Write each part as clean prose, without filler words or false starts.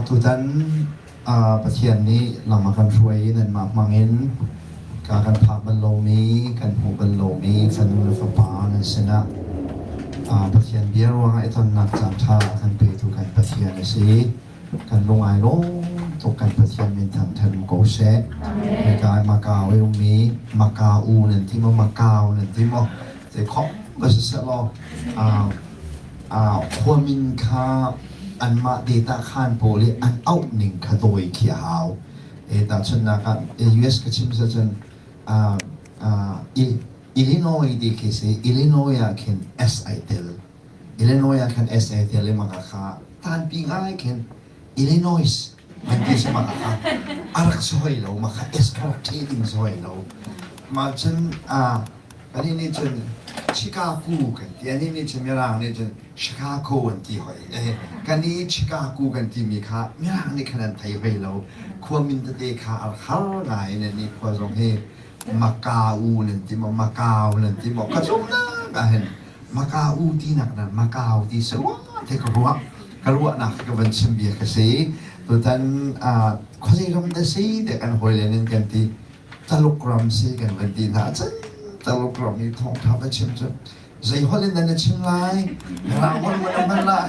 Tutan Pathian nih lam a kan hruai i nanmah hmangin ka kan phak bal lomi, kan hmuh bal lomi fanu le fapa nan sinah Pathian bia ruangah i tonnak caanṭha a kan petu kan Pathian a si. Kan lung ai lawm tuk kan Pathian min thangṭhat um ko seh. Hika Macau i ummi Macau nan ti maw Macau nan ti maw zei khom va si seh law Khuamin kha anmah data khaan pawl i an auh ning kha dawi khi a hau. Tahchunhnak ah US ka chim cun Illinois ti khi si. Illinois ah khin S ai tel. Illinois ah khan S ai tel i maka kha tanpi ngai khin Illinois an ti si maka kha a rak si hoi lo maka S kha rak ṭhe ding si hoi lo. Mah cun Anih nih cun Chicago kan ti. Anih nih cun Mirang nih cun Chicago an ti hoi. Kan i Chicago kan timi kha Mirang nih khan an thei hoi lo. Khua min tete kha a rak har ngai in nih khua zong hi Macau nan ti maw Macau nan ti maw ka zumnak ah hin Macau tinak nan Macau ti si rua te ka ruah ka ruahnak ka van chim bia ka si. Tutan khuazei ram dah si tiah kan hawile nin kan ti. Taluk ram si kan van ti hna ahcun Taluk ram i thawngṭha va chim cu zei holh in dah na chim lai Mirang holh maw na hman lai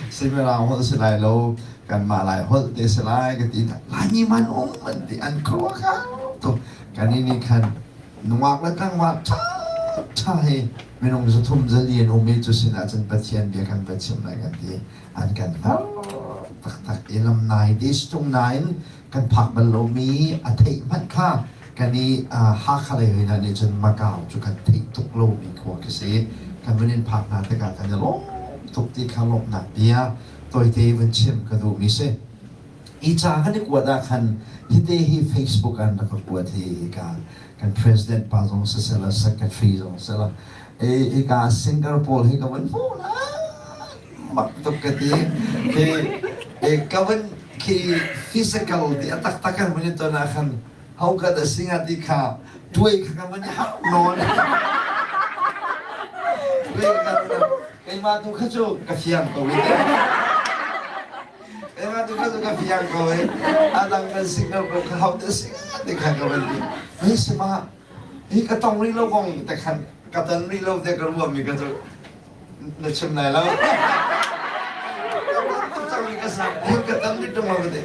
si Mirang holh si lai lo kanmah Lai holh te si lai ka ti hna Laimi man um an ti an khuaruah kha tuk kan i nih khan nungak le tlangval ṭha ṭha hi minung zathum zali an um i cu sin ahcun Pathian bia kan va chim lai kan ti an kan hngar taktak i lam nai te si ṭung nain kan phak bal lomi a theih hmanh kha kan i Hakha lei hoi hna nih cun Macau cu kan theih tuk lomi khua khi si. Kan vun in phak hna tikah kan i lawm tuk ti kha lawmhnak bia tawite vun chim ka duhmi si. Hi ca kan i kuat ah khan hite hi Facebook an rak ka kuat hi hika kan president pa zong siseh la secretary zong siseh la hika singer pawl hi ka vun hmuh hna mak tuk ka ti. Hi ka vun khi physical ti a taktak kan vun i ton ah khan ho ka dah si hnga ti kha tuai kha kan vun i harh nawn. Tuai kha keimah tu kha cu ka fiang ko i keimah tu kha cu ka fiang ko i a dang kan signal ko kha ho dah si hnga ti kha ka van ti. Hei sima hi ka tong rih lo kong te khan ka ton rih lo te ka ruahmi ka cu na chim lai lo. Ka tam dik tung lo te.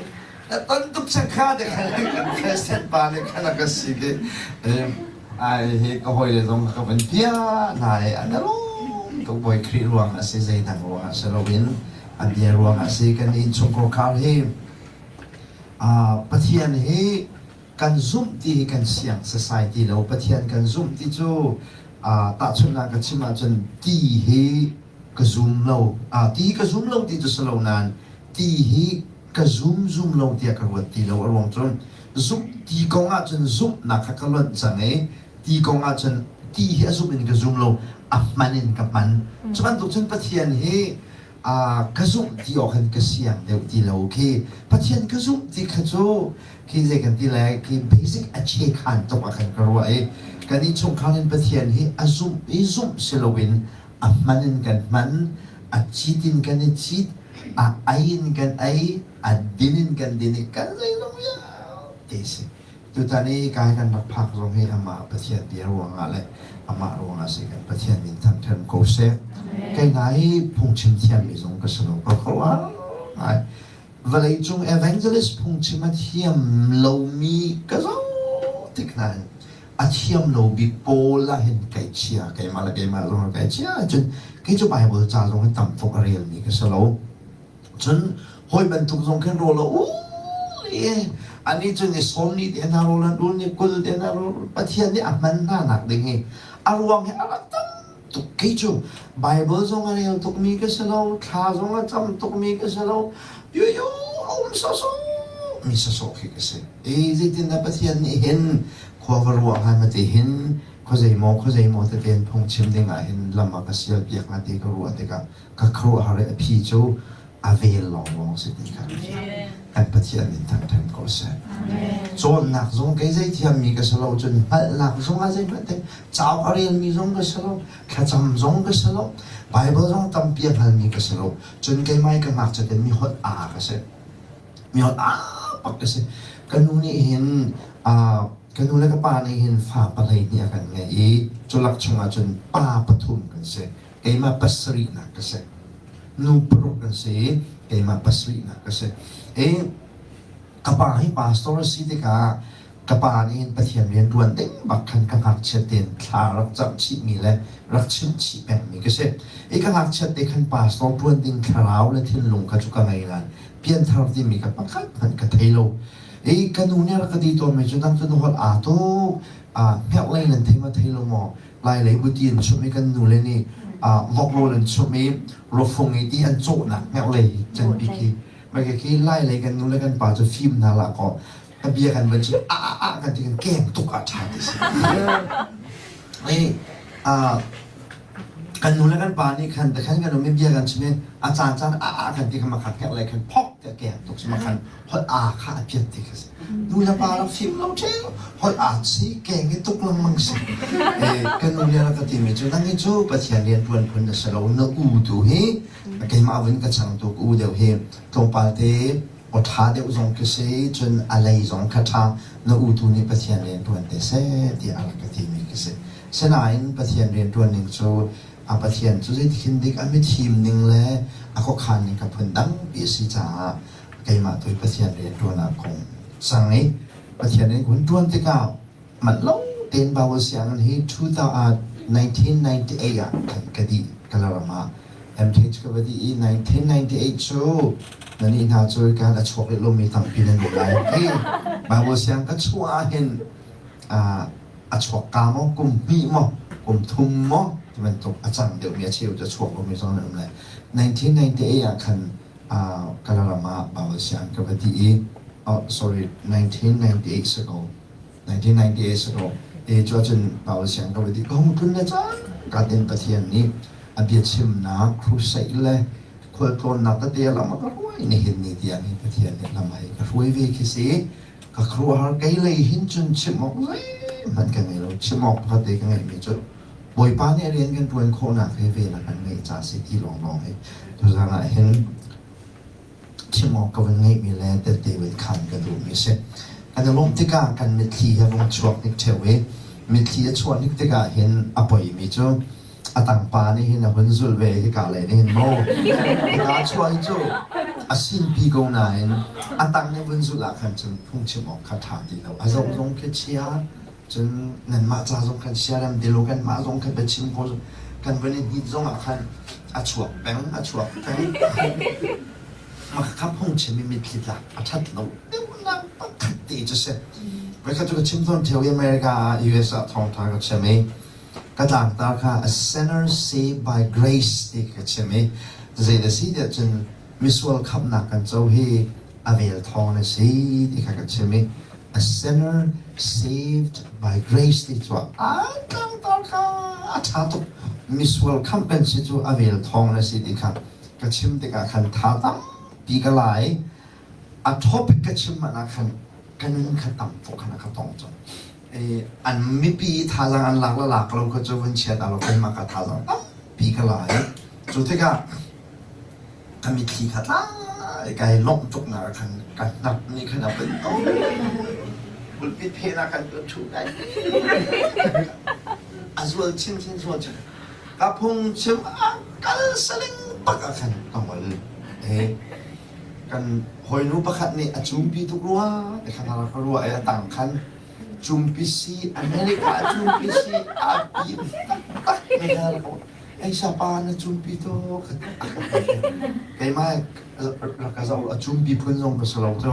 Na ton tuk sang kha te khan kan president pa nih khan a ka si ke. Ai hi ka hawi le zong ka van pia nai an lawm tuk bawi Khrih ruang a si zeidang ruang ah si loin a bia ruang ah si kan innchungkhar khar hi Pathian hi kan zumh ti hi kan siang sasai ti lo Pathian kan zumh ti cu tahchunhnak ka chim ahcun ti hi ka zum lo ti hi ka zum lo ti cu si lo nain ti hi ka zum zum lo tiah ka ruat ti lo a ruang cun zumh ti kong ahcun zumhnak kha ka lonh cang i ti kong ahcun ti hi a zumh in ka zum lo a hman in ka hman cu bantuk cun Pathian hi ka zumh ti awk hin ka siang deuh ti lo khi Pathian ka zumh ti kha cu khi zei kan ti lai khi basic a che khan tuk ah khan ka ruah i kan i chungkhar in Pathian hi a zumh i zumh si loin a hman in kan hman a cit in kan i cit a ei in kan ei a din in kan din i kan zeizong vialte si Tutan i kai kan rak phak zong hi amah Pathian bia ruangah le amah ruangah si kan Pathian min thangṭhat ko seh. Kei hna hi phungchim thiammi zong ka si lo ka khuaruah ngai. Vawleicung evangelist phungchim a thiam lomi ka zoh tik hna hin a thiam lo bik pawl ah hin kai chia keimah le keimah zong kai chia cun kei cu Bible ca zong hi tam tuk a relmi ka si lo. Cun hawi bantuk zong khin rawl a ul i anih cu ni sawm ni te hna rawl an ul ni 20 te hna rawl Pathian nih a hman hna nak ding hi a ruang hi a rak tam tuk kei cu Bible zong a rel tukmi ka si lo thla zong a cam tukmi ka si lo yuyu a um sawsawh mi sawsawh khi ka si i zeitindah Pathian nih hin khua va ruah ngai ma ti hin khuazei maw khuazei maw tete in phungchim ding ah hin lam a ka sial piak hnga ti ka ruah tikah ka khuaruahhar i a phi cu a vel lawnglawng si ti kha ka fiang. Kan Pathian min thangṭhat ko seh. Cawnnak zong kei zei thiammi ka si lo cun hngalhnak zong ah zeihmanh te cauk a relmi zong ka si lo thlacam zong ka si lo Bible zong tampi a hngalmi ka si lo cun keimah i ka ngakchiat in mi holh aa ka si mi holh aa bak ka si ka nu nih hin ka nu le ka pa nih hin fa 12 a kan ngeih i culak chungah cun pa pathum kan si keimah pasarihnak ka si nu paruk kan si i keimah pasarihnak ka si i ka pa hi pastor a si tikah ka pa nih hin Pathian rian ṭuan ding bak khan ka ngakchiat tein thla rak camh chihmi le rak chimh chih pengmi ka si. I ka ngakchiat te khan pastor ṭuan ding thlarau le thinlung kha cu ka ngei nain pianthar timi ka pakhat hmanh ka thei lo. I ka nu nih a rak ka ti tawnmi cu nang cu na holh aa tuk, hngerh lei nan thei ma thei lo maw? Lai lei buti an chumh i kan nu le nih vok rawl an chumh i rawfung i ti an cawhnak hngerh lei canpi khi Mai khi lai lei kan nu le kan pa cu fim hna lah kaw a bia kan van chim a a a kan ti kan keng tuk ah ṭha ti si. Ei kan nu le kan pa nih khan khan kan um i bia kan chim i a caan caan a a kan ti khan makhat kek le khan phok te keng tuk si makhan holh a kha a piat ti kha si. Nu le pa rak fim lo ṭheu holh a si keng i tuk lengmang si. Kan nu le ka timi cu nang hi cu Pathian rian ṭuan phun na si lo na u tu hi keimah vun ka changtu ka u deuh hi tlawmpal te aw ṭha deuh zong ka si cun a lei zong kha ṭha na u tu nih Pathian rian ṭuan te seh tiah a rak ka timi ka si. Sinain Pathian rian ṭuan ning cu a Pathian cu zeitin dik a mithim ning le a khuakhan ning ka phun dangpi a si caah keimah tu hi Pathian rian ṭuan ah kong cang i Pathian rian kun ṭuan tikah manh lo tein Bible sianginn hi 1998 ah khan ka dih Kalaram ah MTH ka va dih i 1998 cu nannih hna cu kan a chuak rih lomi tampi nan um lai. Hi Bible siang ka chuah ah hin a chuak ka maw kum hnih maw kum thum maw ti bantuk a cang deuhmi a cheu cu a chuak lomi zong nan um lai. 1998 ah khan Kalaram ah Bible siang ka va dih i oh sorry 1998 si ko 1998 si ko e cu ahcun Bible siang ka va dih ka hung tlun le cang ka tin Pathian nih a biachimnak crusade le khualtlawnnak tete lam a ka hruai nihin ni tiang hi Pathian nih lam ai ka hruai ve khi si ka khuaruahhar kei lei hin cun chim awk zeihmanh ka ngei lo chim awk pakhat te ka ngeihmi cu Bawipa nih rian kan ṭuan khawhnak hi vel a kan ngeih ca si ti lawnglawng hi tuzaan ah hin chim awk ka vun ngeihmi le tette vun khan ka duhmi a si. Kan i lawmh tikah kan mitthli he vung chuak hnik ṭheo i mitthli a chuah hnik tikah hin a poimi cu a tangpa nih hin a hun zulh ve hika lei nih hin maw hika chuah hi cu a sinpi ko nain a tang nih vun zulh ah khan cun phungchim awk kha ṭha ti lo a zoh zong khi chia cun nanmah ca zong khan siarem ti lo kanmah zong khan biachim ko kan vun i hnit zong ah khan a chuak peng a chuak peng Makha phungchim i mitthli tlak a ṭhat lo deuhnak pakhat te cu si. Voikhat cu ka chim tawn ṭheo i America ah US ah thawngṭha ka chim i ka tlangtar kha a sinner saved by grace ti ka chim i zei na si tiah cun misual khamhnak kan co hi a vel thawng na si ti kha ka chim i a sinner saved by grace ti cu a tlangtar kha a ṭha tuk misual khamh kan si cu a vel thawng na si ti kha ka chim tikah khan tha tampi ka la i a topic ka chim hmanh ah khan ka nun kha tam tuk khan a ka tong cang. An mipi thazaang an lak le lak lo kha cu vun chiat ah lo keimah ka thazaang tampi ka la i cu tikah ka mitthli kha tla i kai lawmh tuknak khan ka hnap nih khan a pin to pulpit phen ah khan ka ṭhu kai a zual chinchin zual chin Ka phungchim a kal saling bak ah khan ka ngol. Kan hawinu pakhat nih a cumpi tuk rua ti khan a rak ka ruah i a tang khan cumpi si America a cumpi si a pin taktak mi kha rak ei sapa na cumpi to keimah rak ka zoh a cumpi phun zong ka si lo cu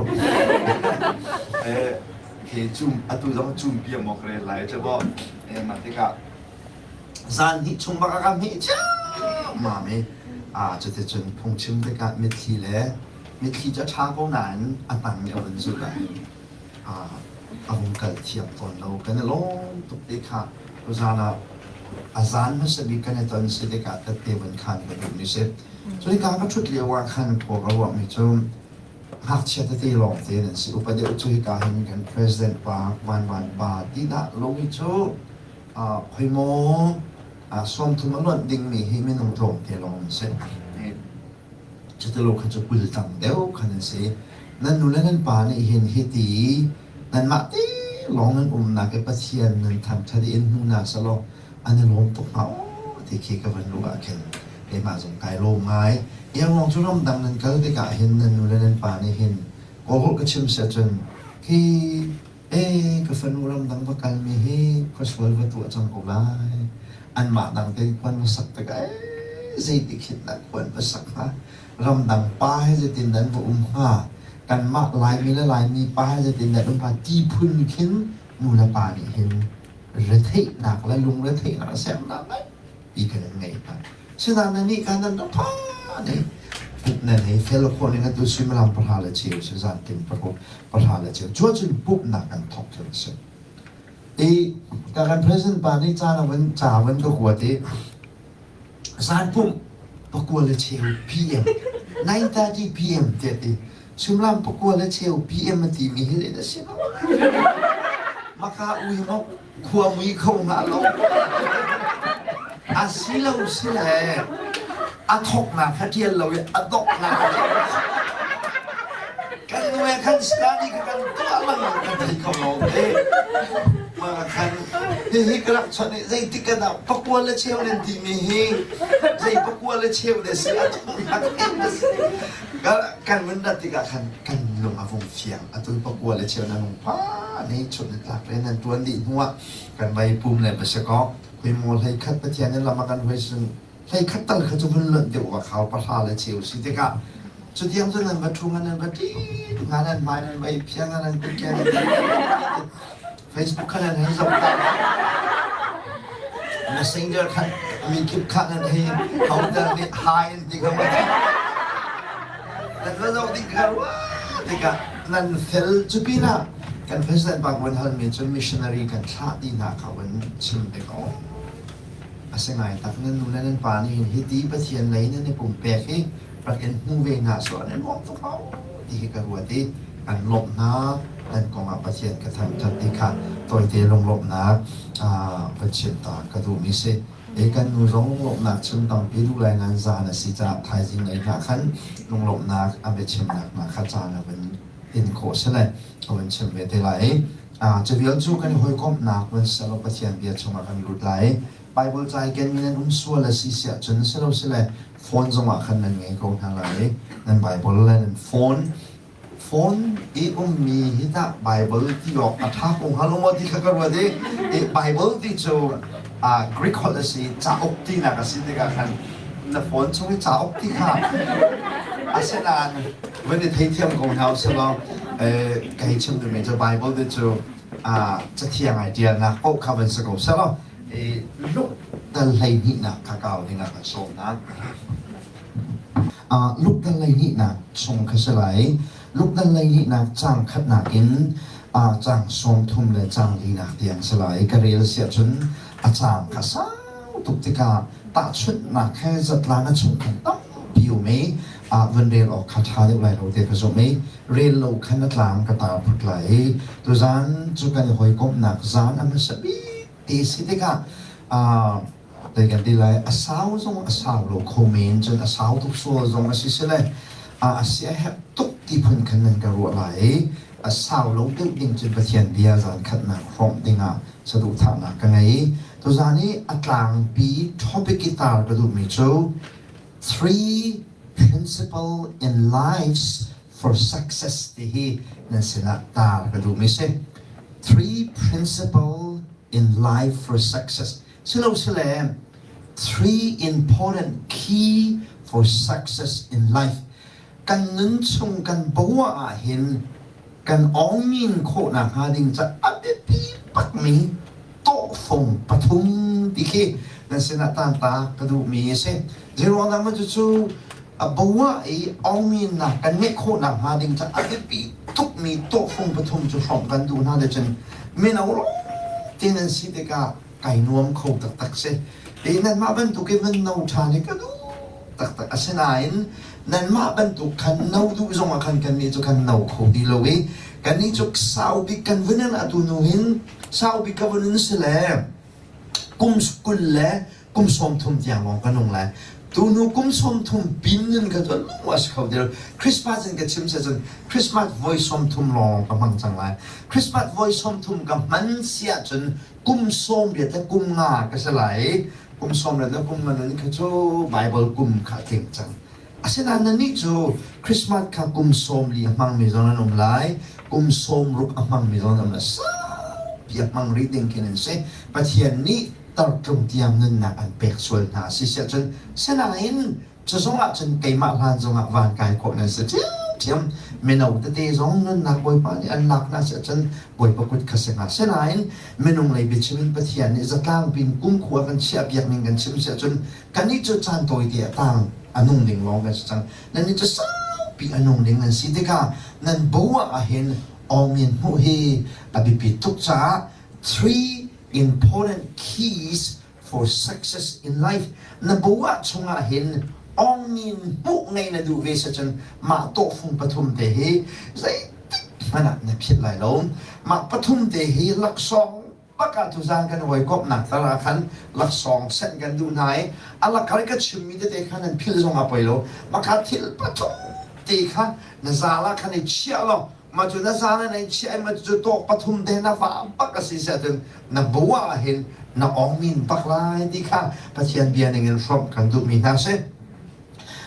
he cum atu zong cumpi a mok rel lai cu bo mah tikah Zan hnih chung bak a ka hmeh ciammam i cuticun phungchim tikah mitthli le mitthli cu a ṭha ko nain a tang nih a vun zulh ahhin a vung kal thiam tawn lo. Kan i lawm tuk ti kha tuzaan ah a zan hmasa bik kan i ton si tikah tette vun khan ka duhmi si. Cunika ka ṭhut lio ah khan khua ka ruahmi cu. Ngakchia tete lawngte nan si. Upa deuh cu hika hin kan president pa Van Van pa ti dah lo mi cu khoi maw 30 a luanh dingmi hi minung tlawmte lawng an si. Cutilo kha cu 20 tang deuh khan an si. Nan nu le nan pa nih hin hiti nanmah te lawng nan umnak i Pathian nan thangṭhat i in hmu hna selaw an i lawm tuk hnga aw ti khi ka van ruah ah khin keimah zong kai lawm ngai. Iangruang cu ramdang nan kal tikah hin nan nu le nan pa nih hin Kawlholh ka chim si ahcun khi ee ka fanu ramdang va kalmi hi khuasual va tuah cang ko lai. Anmah dang tein khuan va sak tikah ee zeitik hin dah khuan va sak hnga? Ramdang pa he zeitin nan va um hnga? Kanmah Laimi le Laimi pa he zeitin nan um hnga? Ti phun khin nu le pa nih hin retheihnak le lungretheihnak sernak nganpi kan in ngei hna. Sinain nannih kha nan rak phan i pumh nan hei fel khawh ning atu suimilam 10:15 si zantin 10:15 cu ahcun pumhnak kan thawk cu a si. I ka kan president pa nih ca na vun ca vun ka kuat i zan pumh 9:15 PM 9:30 PM tiah ti suimilam 9:15 PM a timi hi zeidah si maka ui maw khua mui kho hnga lo a si lo si le a thawknak kha ṭial lo i a donghnak kan nu he khan study kha kan tuah lengmang kan thei kho lo te mah khan hihi ka rak chawnh i zeitik kan ah pakua le cheu nan timi hi zei pakua le cheu de si a donghnak si kan vun rat tikah khan kan lung a vung fiang atu pakua le cheu nan hung pha ni chun ni tlak le nan tuan dih hnuah kan vai pum le va si kaw hui maw hlei khat Pathian in lam a kan hui sun hlei khat tal kha cu vun lonh deuh va khau 10:15 si tikah cutiang cu nan va ṭhu nga nan va ṭi nga nan hmai nan vai phiang nga nan kut ke nan Facebook kha nan hei zoh ta Messenger khan mi kip kha nan hei hotel nih hi an ti kha nan va zoh ding kha rua tikah nan fel cu pinah kan president bak van halmi cu missionary kan thlah ti hna kha van chim tik oh a si ngai tak nan nu le nan pa nih hin hiti Pathian lei nan i pumpek hi rak in hmu ve hna sawh an i nuam tuk lo ti hi ka ruat i kan lawmh hna nan kongah Pathian ka thangṭhat ti kha tawite lunglawmhnak van chim ta ka duhmi si. E kan nu zong lunglawmhnak chim tampi duh lai nain zan a si caah thaizing lei hna khan lunglawmhnak a biachimnak hna kha caan a van in khawh si le a van chim ve te lai. Cu vial cu kan i hawikomhnak van selaw Pathian bia chungah kan lut lai. Bible ca i kenmi nan um sual a si siah cun silosile phone zongah khan nan ngei ko hna lai. Nan Bible le nan phone phone i ummi hi tah Bible ti awk a ṭha ko hnga lo maw ti kha ka ruat i Bible ti cu Greek holh a si cauk tinak a si tikah khan na phone chung i cauk ti kha asinain van i theithiam ko hna usih kai chim duhmi cu Bible ti cu cathiang ai ṭialnak paoh kha van si ko selaw Luke dal 12nak kha kau dingah kan sawm hna. Luke dal 12nak chung kha si lai. Luke dal 12nak caang khatnak in caang 30 le caang linak tiang si lai. Ka rel si ahcun a caang kha sau tuk tikah tahchunhnak he zatlang a chung khan tampi um i van rel awk kha ṭha deuh lai lo ti ka zumh i rel lo khan a tlang ka tar phut lai i tuzaan cu kan i hawikomhnak zaan a hmasa bik ti si tikah Zei kan ti lai, a sau zong a sau lo kho men, cun a sau tuk sual zong a si sile a si a herh tuk ti phun khan nan ka ruah lai i a sau lo deuh ding cun Pathian bia zan khatnak hrawmh dingah saduhthahnak ka ngei. Tuzaan i a tlangpi topic i tar ka duhmi cu Three Principle in Lives for Success ti hi nan sinah tar ka duhmi si. Three Principle in Life for Success. Silosile three important key for success in life. Kan nun chung kan bawah ah hin kan awngin khawhnak hnga ding ca a biapi bakmi tawhfung pathum ti khi nan sinah tanta ka duhmi a si. Zeiruang dah maw cucu a bawah i awngminnak kan ngeih khawhnak hnga ding ca a biapi tukmi tawhfung pathum cu hrawmh kan duh hna cun mino lawng te nan si tikah kai nuam kho taktak si. Ti nanmah bantuk in van no ṭhan hi ka duh taktak. Asinain Nanmah bantuk khan no duh zongah khan kannih cu kan no kho ti lo i kannih cu sau bik kan vun in atu nu hin sau bik ka vun in si le kum 20 le kum 30 tiang lawng ka nung lai. Tunu kum 30 pin nun ka cu lung a si kho ti lo. Christmas in ka chim se cun Christmas voi 30 lawng ka hmang cang lai. Christmas voi 30 ka hman si ahcun kum 18 le kum nga ka si lai i kum 18 le kum nga nun kha cu Bible kum kha a tling cang. Asinain nannih cu Christmas kha kum 40 a hmangmi zong nan um lai, kum 60 a hmangmi zong nan um lai. Saupi a hmang rih ding khin an si. Pathian nih tartlung tiang nunnak an pek sual hna a si siah cun sinain cu zongah cun keimah hlan zongah van kai khawh nan si ṭhiamṭhiam. Mino tete zong nunnak Bawipa nih an lak hna siah cun Bawipa kut kha si hnga. Sinain minung lei biachim in Pathian nih zatlang pin kumkhua kan chiahpiak ning kan chim siah cun Kannih cu caan tawite a tang a nung ding lawng kan si cang. Nannih cu saupi a nung ding nan si tikah nan bo ah hin awngin hmuh hi a biapi tuk caah three important keys for success in life na bo ah chungah hin awngin hmuh ngei na duh ve cun mah tawhfung pathum te hi zeitik hmanh ah na philh lai lo. Mah pathum te hi laksawng Bak tuzaan kan hawikomhnak tar ah khan laksawng senh kan duh hna i a lakar i ka chimmi tete kha nan philh zong ah poi lo. Maka thil pathum te kha na zal ah khan i chiah law mah cu na zal ah na i chiah i mah cu tawk pathum te na va bak a si si ahcun na bu ah hin na ong bak lai ti kha Pathian bia ning in hrawmh kan duhmi hna si.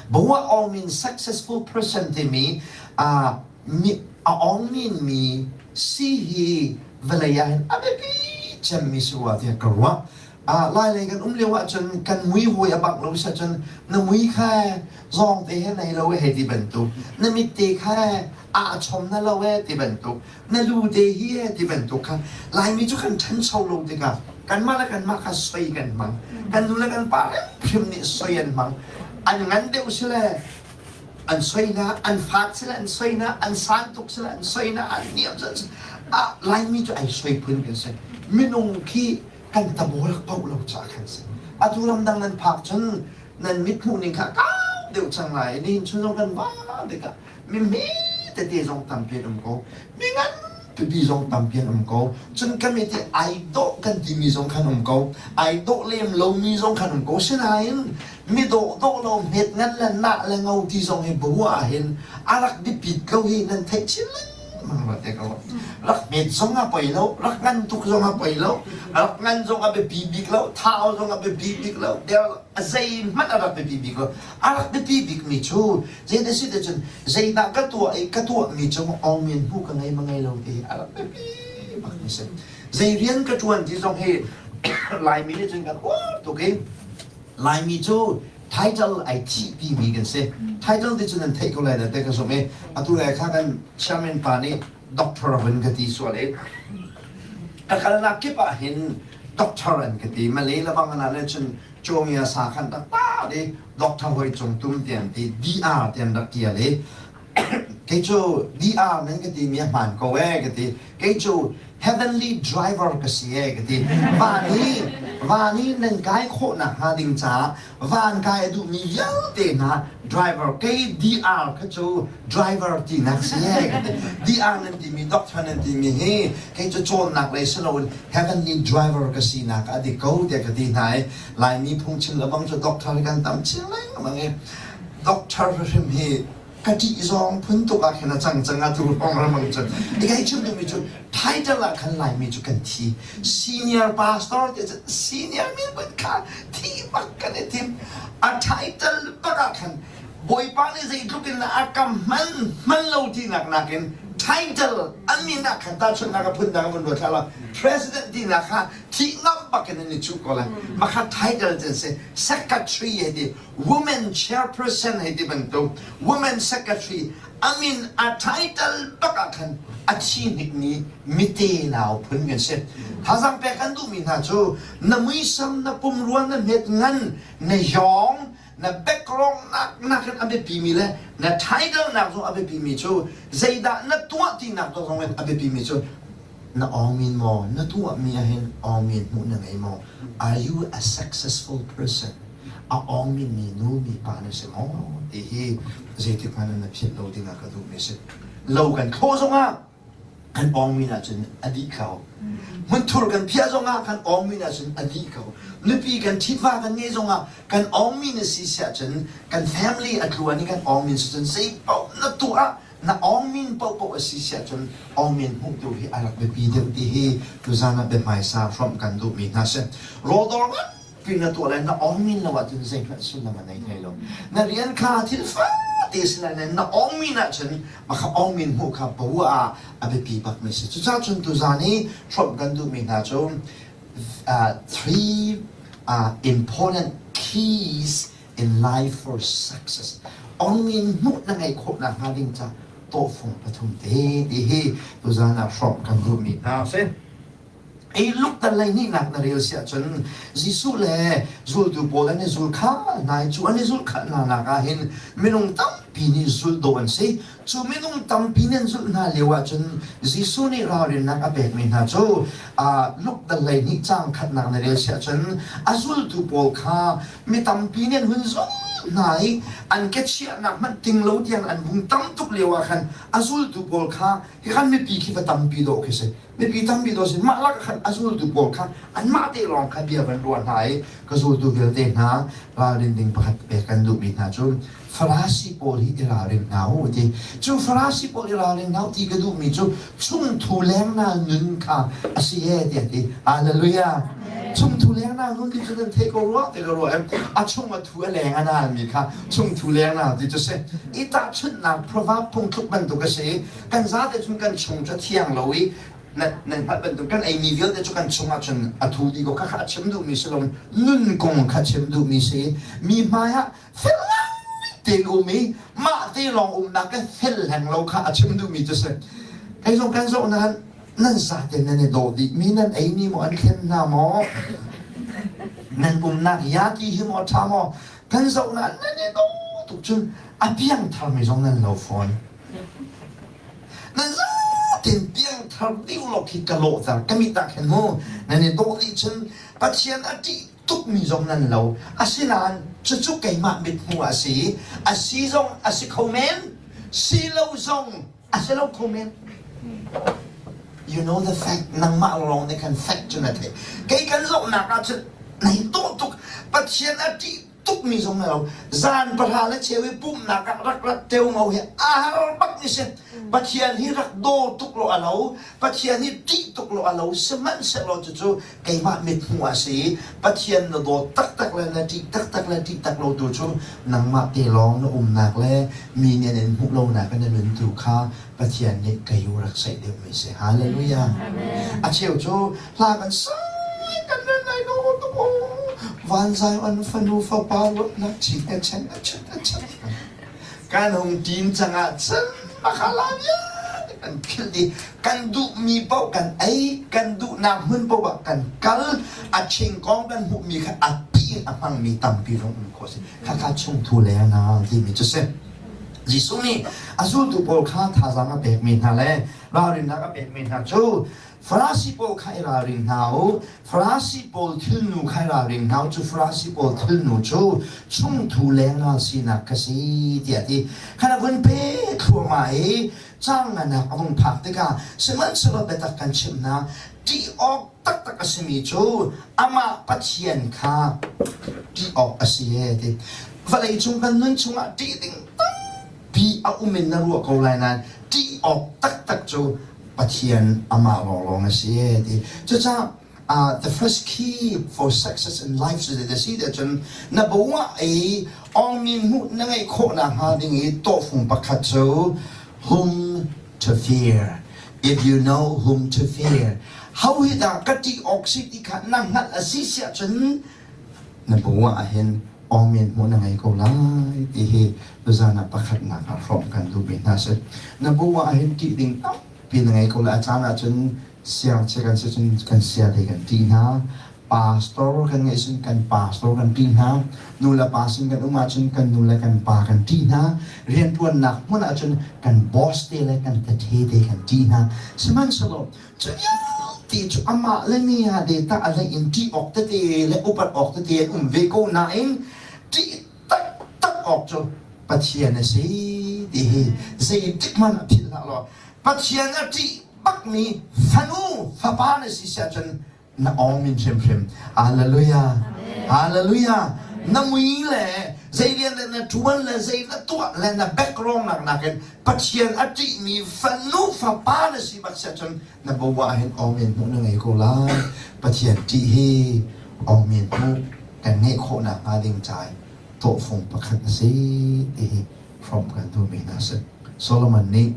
Bua ong mean successful person timi uh, mi a ong mi si hi vawlei ah hin a biapi cemmi si rua tiah ka ruah. Ah, Lailei kan um lio ahcun kan mui hawi a bak lo si ahcun na mui kha zawng te he nei lo e hei ti bantuk, na mit te kha aa chom na lo e ti bantuk, na lu te hi e ti bantuk kha Laimi cu kan ṭhancho lo tikah kanmah le kanmah kha soi kan hmang. Kan nu le kan pa hrim nih soi an hmang. An ngan deuh si le an soina an fat sila an soina an san tuk sila an soina an niam sila ah Laimi cu ai soi phun kan si minung khi kan tabol ko lo ca khan si atu ramdang nan phak cun nan mit hmuh ning kha kau deuh cang lai nihin chun zong kan va tikah mi mi tete zong tampi an um ko mi ngan pipi zong tampi an um ko cun kan mit i ai dawh kan timi zong khan um ko ai dawh lem lomi zong khan um ko sinain mi dawh dawh lo hmet ngan le nah le ngo ti zong hi bu ah hin a rak biapit ko hi nan theih chin lengmang rua te ko rak hmet zong a poi lo rak ngan tuk zong a poi lo rak ngan zong a biapi bik lo thau zong a biapi bik lo der a zeihmanh a rak biapi bik lo a rak biapi bik mi cu zei na si te cun zeidah ka tuah i ka tuah mi cung awngmin hmu ka ngei ma ngei lo ti hi a rak biapi bak mi si zei rian ka ṭuan ti zong hi Laimi nih cun kan uar tuk i Laimi cu title ai thihpi mi kan si. Title ti cu nan theih ko lai na te ka zumh i atu lai kha kan chairman pa nih doctor vun ka ti sual i ka kalnak kip ah hin doctor an ka ti. Malay labang ana le cun Chawmia sa khan taktak i doctor hoi cung tum tiang ti DR tiang rak tial i kei cu DR nan ka ti mi a hmaan ko ee ka ti. Kei cu heavenly driver ka si ee ka ti. Van hi van hi nan kai khawhnak hnga ding caah van kai a duhmi vialte hna driver kei DR kha cu driver tinak si ee ka ti. DR nan timi doctor nan timi hi kei cu cawnnak lei si loin heavenly driver ka sinak a dik ko tiah ka ti hna i Laimi phungchim le bang cu doctor kan tam chin lengmang i doctor hrim hi ka ṭih zawng phun tuk ah khin a cang cang a tu hrawng ramang cun i chim duhmi cu title ah khan Laimi cu kan thi senior pastor te cu senior min pun kha thi bak kan i tim a title bak ah khan Bawipa nih zeitluk in a ka hman hman lo tinak nakin title an min ah khan tahchunhnak a phun dang vun ruat hlah law president tinak kha thih ngam bak in an i cuh ko lai makha title cun si secretary he ti women chairperson hei ti bantuk women secretary amin a title bak ah khan a thi hnikmi mite nau phun kan si thazang pek kan duhmi hna cu na muisam na pumrua na hmet ngan na yawng na background nak nakin a biapi mi le na title nak zong a biapi mi cu zeidah na tuah tinak zong in a biapi mi cu na awngmin maw na tuahmi ahhin awngmin hmuh na ngei maw are you a successful person? A awngmi mi nu mi pa na si maw ti hi zeitik hmanh na philh lo ding ah ka duhmi si. Lo kan thlawh zongah kan awngmin ahcun a dih ko. Hmunthur kan phiah zongah kan awngmin ahcun a dih ko. Nupi kan ṭhit va kan ngeih zongah kan awngmin a si siah cun kan family a tluan i kan awngmin si cun zei paoh na tuah na awngmin paohpaoh a si siah cun awngmin hmuhtu hi a rak biapi deuh ti hi tuzan ah biahmaisa hrawmh kan duhmi hna si. Rawldawr nganpi na tuah lai na awngmin lo ahcun zeihmanh sullam a nei hlei lo. Na rian kha thil fate si lai nain na awngmin ahcun mah awngmin hmuh kha bo ah a biapi bakmi si. Cucaah cun tuzan i hrawmh kan duhmi hna cu three important keys in life for success. Awngmin hmuh na ngeih khawh nakhnga ding ca tawhfung pathum te ti hi tuzan ah hrawmh kan duhmi hna a si. Ei lukter lei nihnak na rel si ahcun Jesuh le zultu pawl an i zul kha hna i cu an i zulh kha hna nak ah hin minung tampi nih zulh dawh an si. Cu minung tampi nih an zulh hna lio ahcun Jesuh nih ralrinnak a pekmi hna cu lukter lei nih caang khatnak na rel si ahcun a zultu pawl kha mi tampi nih an hun zulh hna i an ke chiahnak hmanh ting lo tiang an vung tam tuk lio ah khan a zultu pawl kha hi khan mipi khi va tampi dawh khi si. Mipi tampi dawh sin mah lak khan a zultu pawl kha anmah te lawng kha bia van ruah hna i ka zultu vialte hna ralrin ding pakhat pek kan duhmi hna cu Farasi pawl hi i ralring hna u ti. Cu Farasi pawl i ralring hna u ti ka duhmi cu chungthu lengnal nun kha a si e tiah ti. Hallelujah. Chungthu lengnal nun ti cu nan thei ko rua ti ka ruah. A chung a thu a leng a nalmi kha chungthu lengnal ti cu si. I tahchunhnak proverb phungthluk bantuk a si. Kan zate cun kan chung cu a thiang lo i nan hngalh bantuk kan eimi vialte cu kan chungah cun a thu dih ko. Khakha a chim duhmi si lo nun kong kha chim duhmi si. Mi hmai ah fel ngai tein um i mah te lawng umnak kan fel hleng lo kha a chim duhmi cu si. Kei zong kan zoh nain nan zate nan i dawh dih mi nan eimi maw an thlen hna maw nan umnak yaki hi maw ṭha maw kan zoh nain nan i dawh tuk cun a piangthar mi zong nan lo fawn. Nan zatin piangthar dih law khi ka lawhter ka mit ah khin mu nan i dawh dih cun Pathian a ṭih tukmi zong nan lo. Asinain cucu keimah mithmuh ah a si. A si zong a si kho men, si lo zong a si lo kho men. You know the fact, nangmah lawng nih khan fact cu na theih. Kei kan zohnak ah cun nai dawh tuk. Pathian a ṭih tukmi zong na lo. Zan pahra le cheu i pumhnak ah rak rat teomo hi a har bak ni si. Pathian hi rak daw tuk law a lo. Pathian hi ṭih tuk law a lo. Sihmanhsehlaw cucu keimah mithmuh ah si Pathian na dawt taktak le na ṭih taktak le ṭih tak lo tu cu nangmah te lawng na umnak le mi nih an in hmuh lonak in na nun tu kha Pathian nih kei u rak saih deuhmi si. Hallelujah. A cheu cu hla kan sai kan ren lai lo tuk van zai an fanu fapa ruatnak chin a chen a chet a chet kan hung ṭin cangah cun makhala vialte kan philh dih kan duhmi paoh kan ei kan duhnak hmun paoh ah kan kal a chingkong kan hmuhmi kha a pi in a hmangmi tampi zong um khawh si khakha chungthu leng na timi cu si Jesuh nih a zultu pawl kha thazaang a pekmi hna le ralrinnak a pekmi hna cu Farasi pawl kha i ralring hna u. Farasi pawl thilnu kha i ralring hna u. Cu Farasi pawl thilnu cu chungthu lengnal sinak kha si tiah a ti. Khan a vun pe thluahmah i caang nganak a vung phak tikah sihmanhsehlaw biatak kan chimh hna, ṭih awk taktak a simi cu amah Pathian kha ṭih awk a si e ti. Vawlei cung kan nun chungah ṭih ding tampi a um in na ruah ko lai nain ṭih awk taktak cu Pathian amah lawnglawng a si e ti. Cucaah the first key for success in life cu zeidah si tiah cun na bo ah i awngmi hmuh na ngeih khawh nakhnga ding i tawhfung pakhat cu whom to fear. If you know whom to fear. Ho hi dah ka ṭih awk si ti kha na hngalh a si siah cun na bo ah hin awngmin hmuh na ngei ko lai ti hi tuzan ah pakhatnak ah hrawmh kan duhmi hna si. Na bu ah hin ṭih ding tampi na ngei ko lai. A caan ahcun siangchia kan si cun kan sia te kan ṭih hna. Pastor kan ngeih cun kan pastor kan ṭih hna. Nu le pa sin kan um ahcun kan nu le kan pa kan ṭih hna. Rianṭuannak hmun ahcun kan boss te le kan tathe te kan ṭih hna. Sihmanhsehlaw cu vialte cu amah le mi ah de tah a hlei in ṭih awk tete le upat awk tete an um ve ko nain. awk cu Pathian a si ti hi zeitik hmanh ah philh hlah law Pathian a ṭih bakmi fanu fapa na si siah cun na awng hrimhrim. Hallelujah. Hallelujah. Na mui le zei rian le na ṭuan le zei na tuah le na background nak nakin Pathian a ṭihmi fanu fapa na si bak siah cun na bo ah hin awngin hmuh na ngei ko lai. Pathian ṭih hi awngin hmuh kan ngeih khawhnak hnga ding ca tawhfung pakhat a si ti hi hrawmh kan duhmi hna a si. Solomon nih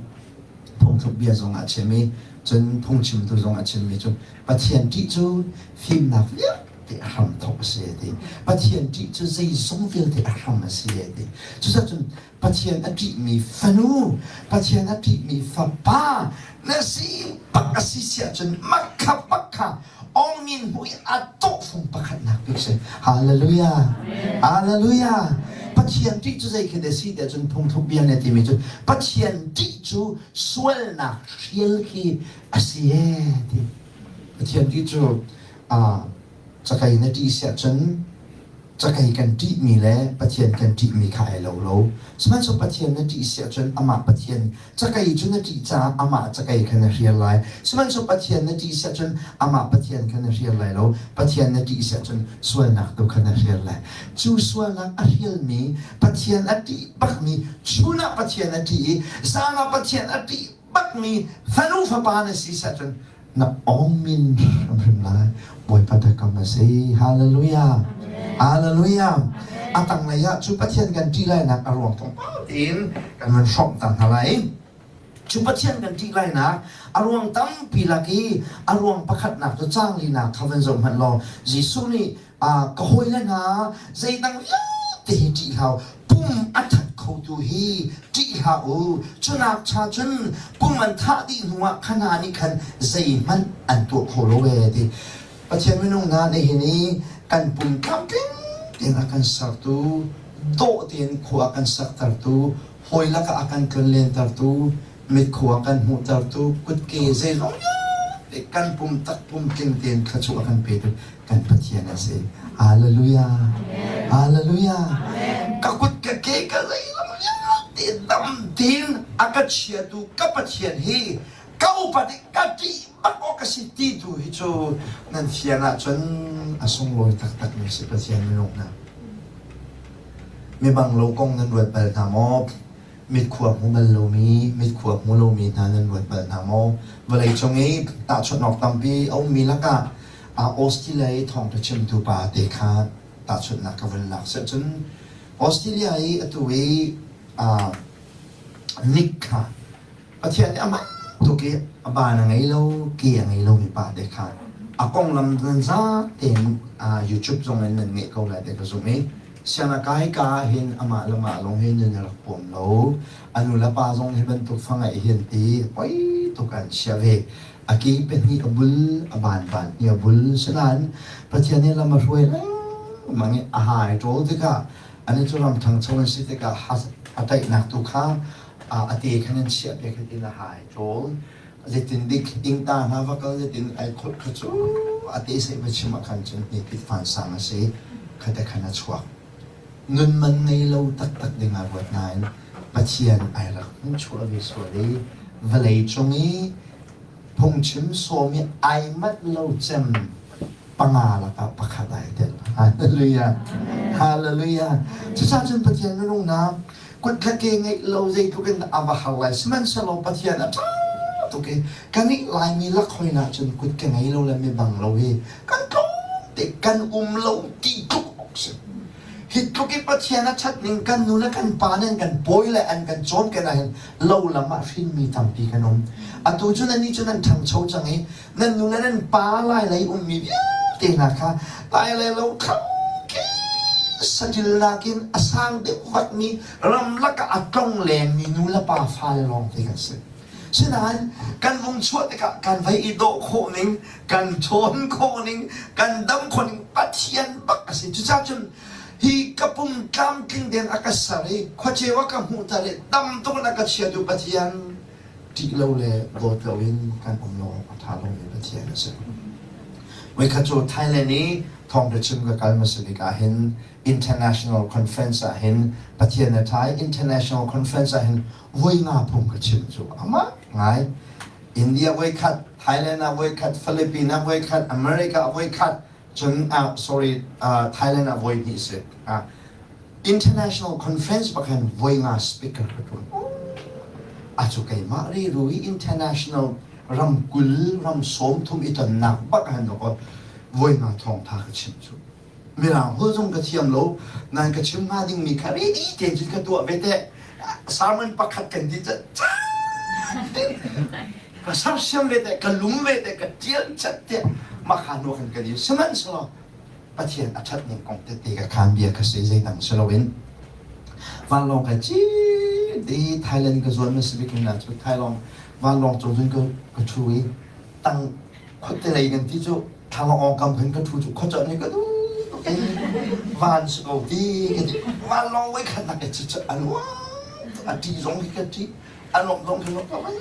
phungthluk bia zong a chim i cun phungchimtu zong a chimmi cu Pathian ṭih cu fimnak vialte a hramthawk a si a ti. Pathian ṭih cu zeizong vialte a hram a si a ti. Cucaah cun Pathian a ṭihmi fanu, Pathian a ṭihmi fapa na si bak a si siah cun makha pakha awngin hmu i a tawhfung pakhatnak bik si. Hallelujah. Hallelujah. Pathian ṭih cu zei khi dah si tiah cun phungthluk bia nih a timi cu Pathian ṭih cu sualnak hrial khi a si ee ti. Pathian ṭih cu cakei na ṭih siah cun cakei kan ṭihmi le Pathian kan ṭihmi kha ai lo lo. Sihmanhsehlaw Pathian na ṭih siah cun amah Pathian cakei cu na ṭih caah amah cakei kha na hrial lai. Sihmanhsehlaw Pathian na ṭih siah cun amah Pathian kha na hrial lai lo. Pathian na ṭih siah cun sualnak tu kha na hrial lai. Cu sualnak a hrialmi Pathian a ṭih bakmi chun ah Pathian a ṭih i zan ah Pathian a ṭih bakmi fanu fapa na si siah cun na awngmin hrimhrim lai. Bawipa biakam a si. Hallelujah. Hallelujah. A tanglei ah cu Pathian kan ṭih lainak a ruang tlawmpal tein kan van hrawmh ta hna lai. Cu Pathian kan ṭih lainak a ruang tampi lak i a ruang pakhatnak cu caang linak kha van zoh hmanh law Jesuh nih ka hawile hna zeidang vialte hi ṭih hlah u pum a that khotu hi ṭih hlah u cunak cha cun pum an thah dih hnuah kha hna nih khan zeihmanh an tuah kho lo ee ti Pathian minung hna nihin i kan pum tlamtling tein a kan sertu dawh tein khua a kan saktertu hawi lakah a kan tlonlentertu mitkhua kan hmuhtertu kutke zeizong vialte kan pum takpum tling tein thluachuah a kan petu kan Pathian a si. Hallelujah. Hallelujah. Ka kut ka ke ka zeizong vialte dam tein a ka chiatu ka Pathian hi ka upat i ka ṭih bak awk a si ti tu hi cu nan fian ahcun a sunglawi taktak mi si Pathian minung hna. Mibang lo kong nan ruat bal hna maw? Mitkhua hmu bal lomi, mitkhua hmu lomi hna nan ruat bal hna maw? Vawleicung i tahchunh awk tampi a ummi lakah Australia i thawngṭha chimtu pa te kha tahchunhnak ka vun lak. Cun Australia i atu i Nick kha Pathian nih amah tuk i a ban a ngei lo, ke a ngei lomi pa te kha a konglam nan za tein YouTube zong in nan ngeih ko lai ti ka zumh i sianginn kai ka ah hin amah le mah lawng hi nun a rak pawm lo. A nu le pa zong hi bantuk fa ngeih hi an ti poi tuk an chia ve. A ke pahnih a bul, a ban ban hnih a bul. Sinain Pathian nih lam a hruai lengmang i a ha ai ṭawl tikah ani cu ram ṭhangcho an si tikah a taihnak tu kha a te khan an chiah piak hi tin a ha ai ṭawl. Zeitin dik ingta hna va kal zeitin ai khut kha cu a te seh va chim ah khan cun hni pit vansang a si kha te khan a chuak. Nun man ngei lo taktak ding ah ruat nain Pathian ai rak hmuhchuah ve sual i vawlei cung i phungchim sawm i ai manh lo cem panga lakah pakhat ai tel. Hallelujah. Hallelujah. Cucaah cun Pathian minung na kut le ke ngeih lo zeitluk in a va har lai. Sihmanhsehlaw Pathian a ṭha tuk i kanih Laimi lak hoi na cun kut ke ngei lo le mi bang lo hi kan tlawm te kan um lo ti tluk awk si. Hi tluk i Pathian a ṭhat ning kan nu le kan pa nih an kan pawi le an kan cawn kan ahhin lo lam ah hrinmi tampi kan um. Atu cu nannih cu nan ṭhangcho cang i nan nu le nan pa lai lei ummi vialte hna kha lai le lo kho khi saṭil nakin a sang deuh vakmi ramlak ah a tlong lengmi nu le pa fale lawngte kan si. Sinain kan vung chuah tikah kan vei i dawh khawh ning, kan ṭhawn khawh ning, kan dam khawh ning Pathian bak a si. Cucaah cun hi ka pum tlamtling tein a ka ser i khuaceu a ka hmuhter i dam tuk in a ka chiatu Pathian ṭih lo le dawt loin kan um lo awk a ṭha lomi Pathian a si. Voikhat cu Thailand i Thawngṭha chim ka kal hmasa bik ah hin International Conference ah hin Pathian a ṭha i International Conference ah hin voi nga phung ka chim cu amah ngai. India voikhat, Thailand ah voikhat, Philippines ah voikhat, America ah voikhat, cun uh, sorry, uh, Thailand ah voi hnih si. Uh, International Conference bakhan voi nga speaker ka ṭuan. A cu keimah riru i international ram 20 ram 30 i tonnak bak han ko voi nga thawngtha ka chim cu. Mirang holh zong ka thiam lo, nan ka chim hnga dingmi kha ready tein cun ka tuah ve teh. Sermon pakhat kan ti ca ka sersiam ve teh, ka lum ve teh, ka tial chat teh, makha hnu kan ka di. Sihmanhsehlaw Pathian a ṭhat ning kong tete ka khaan bia kha si zeidang si loin vanlawng kai cit i Thailand ka zuan na si bik na cu Thailand vanlawng cung cun ka ka ṭhu i tang khuate lei kan ti cu thlanglawng awngkam khan ka ṭhu cu khuacuanh nih ka duh tuk i van si ko ti ka ti vanlawng voi khat nak i cu a nuam a ṭih zong khi ka ṭih a lawmh zong khi ka van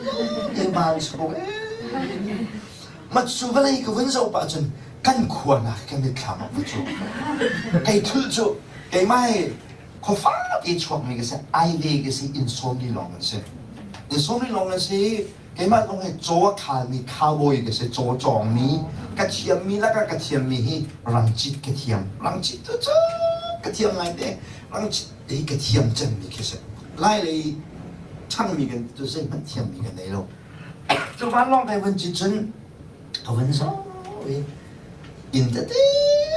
te van si ko ee ma cu vawlei ka vun zoh pah cun kan khua nak kan mitthlam ah va cu kei thul cu keimah hi khuafa te chuakmi ka si ai ve ka si inn sawmli lawng kan si inn sawmli lawng kan si keimah zong hi caw a khalmi cowboy ka si caw cawngmi ka thiammi lakah ka thiammi hi rangcit ka thiam rangcit tu cu ka thiam ngai te rangcit hi ka thiam cemmi khi si lai lei ṭhangmi kan cu zeihmanh thiammi kan nei lo cu vanlawng kai vun cit cun ka vun zoh i inn tete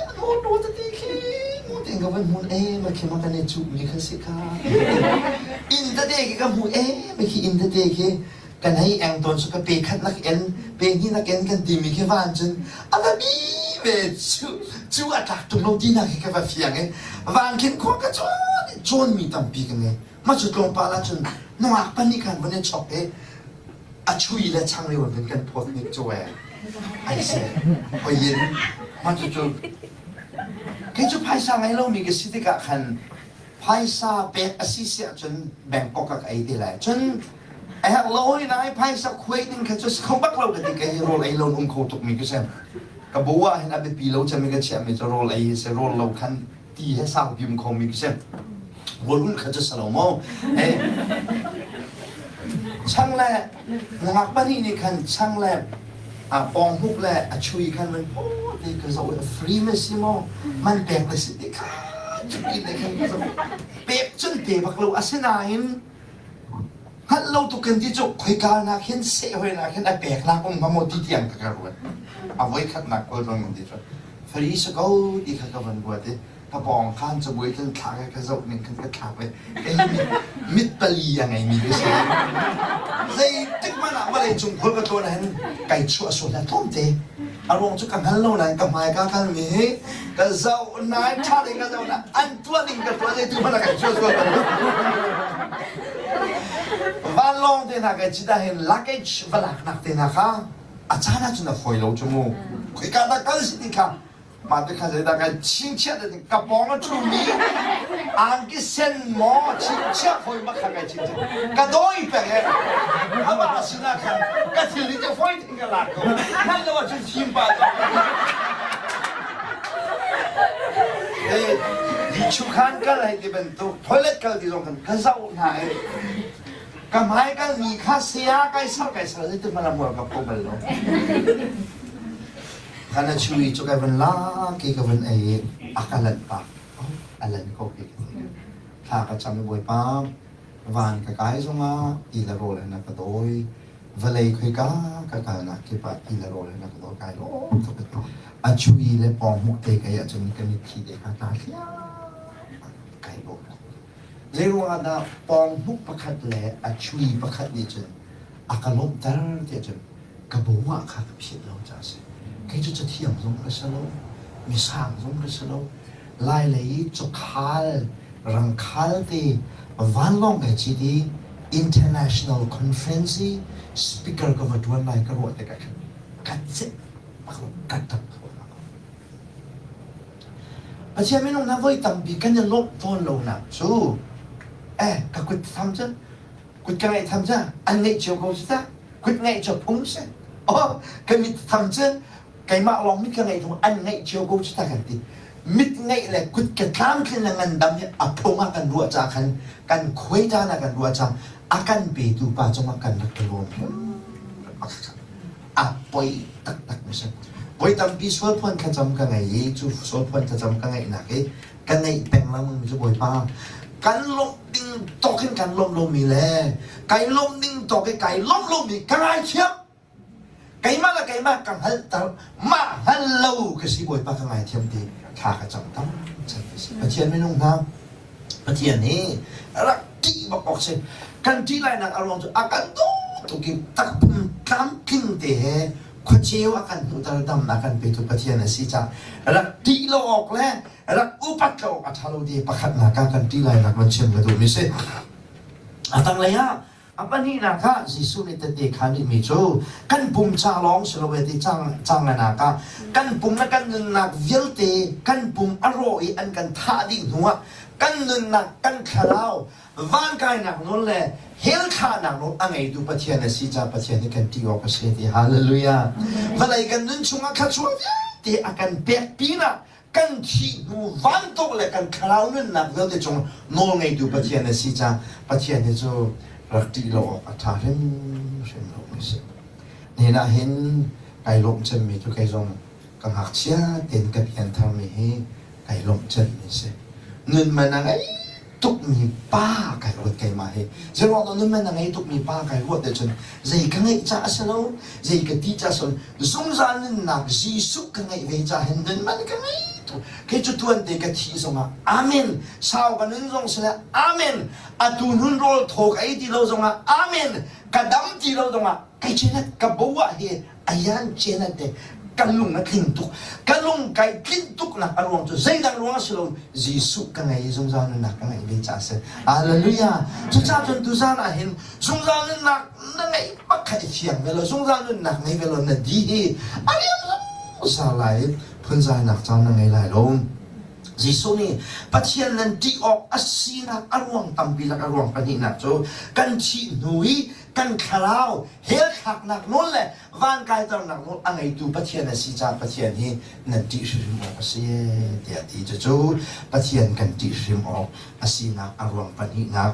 an auto tete khi mu tein ka vun hmun e ma khi ma kan i cuhmi kha si kha inn tete khi ka hmu e ma khi inn tete khi kan hei eng tawn cu ka pe khat nak en pe hnih nak en kan timi khi van cun a va bi ve cu cu a tlak tung lo ti nak khi ka va fiang i van khin khua ka cawn cawnmi tampi ka ngei ma cu tlawmpal ah cun nungak pahnih khan van i chok i a chui le changreu in kan phawt nik cu e ai se hoyin ma cu cu kei cu phaisa ngei lomi ka si tikah khan phaisa pek a si si ahcun Bangkok ah ka ei te lai cun a herh lo hoi nai phaisa khuai ding kha cu si kho bak lo ka ti kei hi rawl ei lo um kho tuk mi ka si ka bu ah hin a biapi lo cem i ka chiah mi cu rawl ei hi si rawl lo khan ti he saupi um kho mi ka si rawl ulh kha cu si lo mu eh chang le nungak pahnih nih khan chang le a pawng huk le a chui khan man phaw te ka zoh i free ma si maw man pek le si ti kha cuti te khan ka zoh pek cun pe bak lo asinain hngalh lo tuk kan ti cu khoika nak hin seh hoi nak hin a pek nak um hnga maw ti tiang ka ka ruat a voi khatnak kawl rong kan ti cu free si ko ti kha ka van ruat i ka pawng khan cabuai kan thlak i ka zoh ning khan ka thlak i kei mit pali a ngeimi ka si zeitik hmanh ah vawlei cung khul ka tlawn ahhin kai chuah sual na tlawmte a ruang cu ka hngal lo nain ka hmai ka kalmi hi ka zoh nain ṭha ding ka zoh na an tuah ding ka tuah zeitik hmanh ah kai chuah sual vanlawng te hna kai cit ahhin luggage va laknak te hna kha a caan ahcun a fawi lo cu mu khoika dah kal si ti kha Mah te kha zeidah kai chingchiah te ka pawng a ṭhumi angki sen maw chingchiah fawi ma kha kai chingchiah ka dawi peng e amah sinah khan ka thil hi cu fawi thing ka lak ko hman lo ahcun fim pa cu khan kal hei ti bantuk toilet kal ti zong khan ka zoh hna i ka hmai kal mi kha saya kai sal kai sal zeitin hmanh a hmual ka pho bal lo Khan a chu i cu ka van lak i ka van ei i a ka lanh pah. A lan ko khi ka ti. Thla ka cam i Bawipa, van ka kai zongah ti le rawl he na ka dawi. Vawlei khoika ka kalnak kip ah ti le rawl he na ka dawi kai lawm tuk ka ti. A chui le pawng te kai ahcun ka mitthli te kha tla thliah kai bawk. Zeiruang ah dah pawnghmuk pakhat le a chui pakhat nih cun a ka lawmhter tiah cun ka bo ah kha ka philh lo caah a si. Kei cu cathiam zong ka si lo, misang zong ka si lo. Lai lei i cawkhal, rangkhal te vanlawng kai cit i international conference i speaker ka va ṭuan lai ka ruah tikah khan ka cek bak lo, ka ṭap kho bak lo. Pathian minung hna voi tampi kan i lawmh tawn lonak cu eh ka kut tham cu kut ka ngeih tham cu an ngeih cio ko cu ta kut ngeih cu phung si oh ka mit tham cu. Keimah lawng mit ka ngeih thung an ngeih cio ko cu ta kan ti. Mit ngeih le kut ke tlamtlin le ngandam hi a phung ah kan ruah ca khan kan khuai caan ah kan ruah ca a kan petu pa cungah kan rak i lawm a poi taktak mi si. Voi tampi sualphuan thlacam ka ngei i cu sualphuan thlacam ka ngeihnak i ka ngeih peng lengmang mi cu Bawipa kan lawmh ding tawk in kan lawmh lomi le kai lawmh ding tawk i kai lawmh lomi ka ngaithiam. Keimah le keimah ka hngalhter mah hngal lo ka si Bawipa ka ngaithiam ti thla ka cam tam chan ti si. Pathian minung hna Pathian hi rak ṭih bak awk si. Kan ṭih lainak a ruang cu a kan daw tuk i takpum tlamtling te he khuaceu a kan hmuhter damnak kan petu Pathian a si caah rak ṭih lo awk le rak upat lo awk a ṭha lo ti pakhatnak ah kan ṭih lainak van chim ka duhmi si. A tanglei ah A pahnihnak ah Jesuh nih tehte khaan rihmi cu kan pum ca lawng si lo e ti cang cang ah kan pum le kan nunnak vialte kan pum a rawh i an kan thah dih hnuah kan nunnak kan thlarau vankainak nawl le hell thlahnak nawl a ngeitu Pathian a si caah Pathian hi kan ṭih awk a si ti hallelujah vawlei kan nun chungah thluachuah vialte a kan pek pinah kan thih hnu vantuk le kan thlarau nunnak vialte cung nawlngeitu Pathian a si caah Pathian hi cu rak ṭih lo awk a ṭha hrimhrim lo mi si. Nihin ah hin kai lawmh cemmi cu kei zong ka ngakchia tein ka piantharmi hi kai lawmh cemmi si. Nun man a ngei tukmi pa kai ruat keimah hi. Zeiruang dah nun man a ngei tukmi pa kai ruat ahcun zei ka ngeih caah a si lo, zei ka ti caah a si lo, zungzal nunnak Jesuh ka ngeih ve caah hin nun man ka ngei tuk. Kei cu tuante ka thih zongah Amen. Sau ka nun zong si le Amen. Atu nun rawl thaw ka ei ti lo zongah Amen. Ka dam ti lo zongah kei cenat ka bo ah hi ayan cenat te ka lung a tling tuk. Ka lung kai tlinh tuk nak a ruang cu zeidang ruang a si lo Jesuh ka ngei i zungzal nunnak ka ngeih ve caah a si. Hallelujah. Cucaah cun tuzan ah hin zungzal nunnak na ngeih bak kha i fiang ve lo zungzal nunnak ngei ve lo na di hi a liam zungzal lai i phunzainak caan na ngei lai lo. Jesuh nih Pathian nan ṭih awk a sinak a ruang tampi lak a ruang pahnihnak cu kan thih hnu i kan thlarau hell thlaknak nawl le van kaiternak nawl a ngeitu Pathian a si caah Pathian hi nan ṭih hrimhrim awk a si tiah a ti. Cucu Pathian kan ṭih hrim awk a sinak a ruang pahnihnak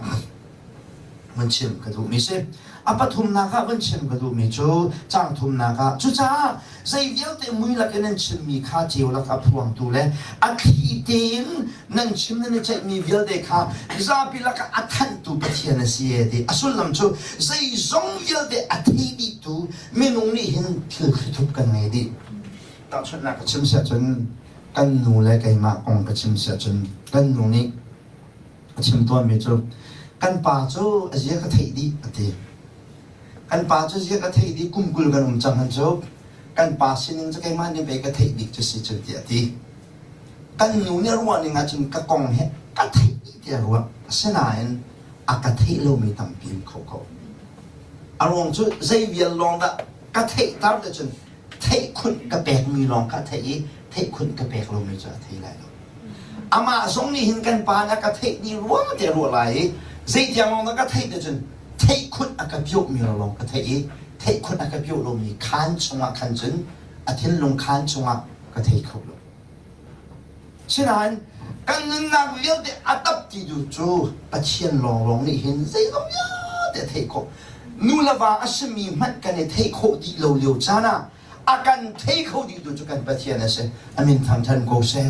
van chim ka duhmi si. A pathumnak ah van chim ka duhmi cu caang thumnak ah cucaah zei vialte mui lakin nan chimmi kha ceu lak a phuangtu le a thli tein nan chim nan i ceihmi vialte kha zapi lakah a thanhtu Pathian a si e ti a sullam cu zeizong vialte a thei dihtu minung nih hin thil thlithup kan ngei dih. Tahchunhnak ka chim siah cun kan nu le keimah kong ka chim siah cun kan nu nih a chim tawnmi cu kan pa cu a zia ka theih dih a ti. Kan pa cu zia ka theih dih kum 20 kan um cang han cu kan pa sining cu keimah nih pei ka theih bik cu si cu tiah a ti. Kan nu nih a ruah ning ahcun ka kong hi ka theih dih tiah a ruah. Asinain a ka theih lomi tampi um kho ko. A ruang cu zei vial lawng dah ka theihter te cun theihkhunh ka pekmi lawng kha a theih i theihkhunh ka pek lomi cu a thei lai lo. Amah zong nih hin kan pa nih a ka theih dih rua te ruah lai i zeitiang lawng dah ka theih te cun theihkhunh a ka piahmi lawng ka theih i theihkhunh a ka piah lomi khaan chungah khan cun a thinlung khaan chungah ka thei kho lo. Sinain kan nunnak vialte a tap ti tu cu Pathian lawnglawng nih hin zeizong vialte a theih khawh. Nu le va a simi hmanh kan i theih khawh dih lo lio caan ah a kan thei kho dihtu cu kan Pathian a si. A min thangṭhan ko seh.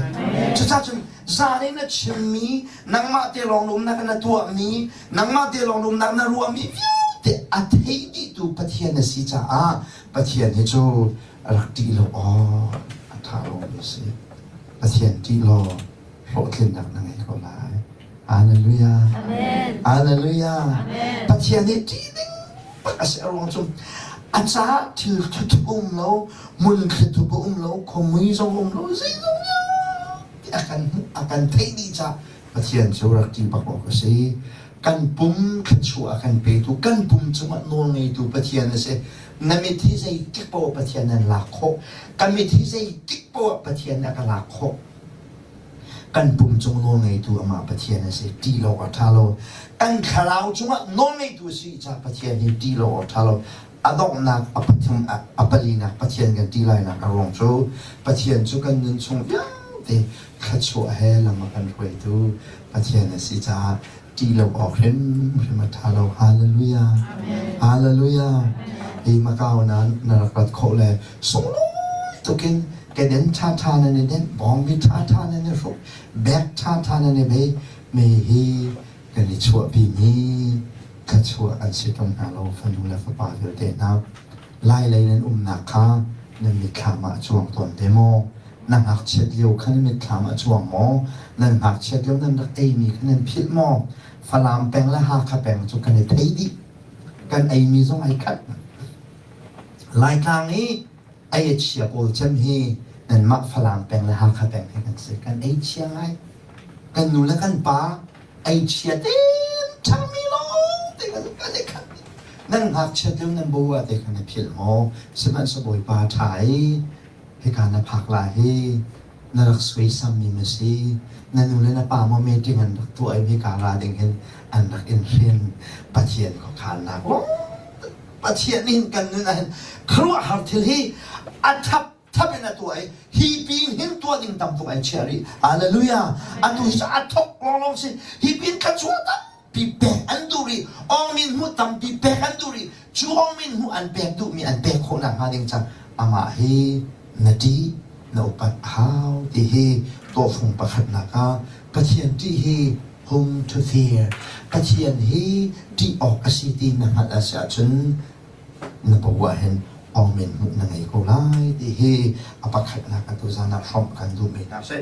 Cucaah cun zan in na chimmi, nangmah te lawng umnak na tuahmi, nangmah te lawng umnak na ruahmi vialte a thei dihtu Pathian a si caah Pathian hi cu rak ṭih lo awk a ṭha lomi a si. Pathian ṭih law hlawhtlinnak na ngei ko lai. Hallelujah. Amen. Hallelujah. Amen. Pathian nih ṭih ding bak a si a ruang cu a caah thil thuthup a um lo, hmun thlithup a um lo, khuamui zong a um lo, zeizong vialte a kan hmuh, a kan theih dih caah Pathian cu rak ṭih bak awk a si. Kan pum thluachuah a kan petu, kan pum cungah nawl ngeitu Pathian a si. Na mit hi zeitik paoh Pathian nan lak khawh. Ka mit hi zeitik paoh Pathian a ka lak khawh. Kan pum cung nawl ngeitu amah Pathian a si. Ṭih lo awk a ṭha lo. Kan thlarau cungah nawl ngeitu a si caah Pathian hi ṭih lo awk a ṭha lo. A donghnak a pathum a palinak Pathian kan ṭih lainak a ruang cu Pathian cu kan nun chung vialte thluachuah he lam a kan hruaitu Pathian a si caah ṭih lo awk hrimhrim a ṭha lo. Hallelujah. Hallelujah. Hi Macau na na rak rat khawh le sunglawi tukin keden ṭhaṭha nan i denh, bawngbi ṭhaṭha nan i hruk, bag ṭhaṭha nan i bei, me hi kan i chuahpimi thluachuah an si ṭung hna lo fanu le fapa vialte hna. Lailei nan umnak kha nan mitthlam ah a cuang tawn te maw? Na ngakchiat lio kha nan mitthlam ah a cuang maw? Nan ngakchiat lio nan rak eimi kha nan philh maw? Falam peng le Hakha peng cu kan i thei dih. Kan eimi zong ai khat. Laitlang i ei a chia pawl cem hi nanmah Falam peng le Hakha peng hi kan si. Kan ei chia ngai. Kan nu le kan pa ei chia tein ṭhangmi lawng te kan kan i khat. Nan ngakchiat lio nan bo ah te khan na philh maw? Sihmanhsehlaw Bawipa ṭha i hika na phak lai hi na rak suaisammi ma si na nu le na pa maw meeting an rak tuah i hika ra ding hin an rak in hrin Pathian khuakhannak Pathian nih hin kan nun ah hin khuaruahhar thil hi a thap thap in a tuah i hi pin hin tuah ding tam tuk ai chiah rih hallelujah atu hi cu a thok lawnglawng si hi pin thluachuah tampi pek an duh rih awngmin hmuh tampi pek an duh rih cu awngmin hmuh an pek duhmi an pek khawh nakhnga ding cang amah hi na ṭih na upat a hau ti hi tawhfung pakhatnak ah Pathian ṭih hi whom to fear Pathian hi ṭih awk a si ti na hngalh a si ahcun na paoh ah hin awngmin hmuh na ngei ko lai ti hi a pakhatnak atu zan ah hrawmh kan duhmi hna a si.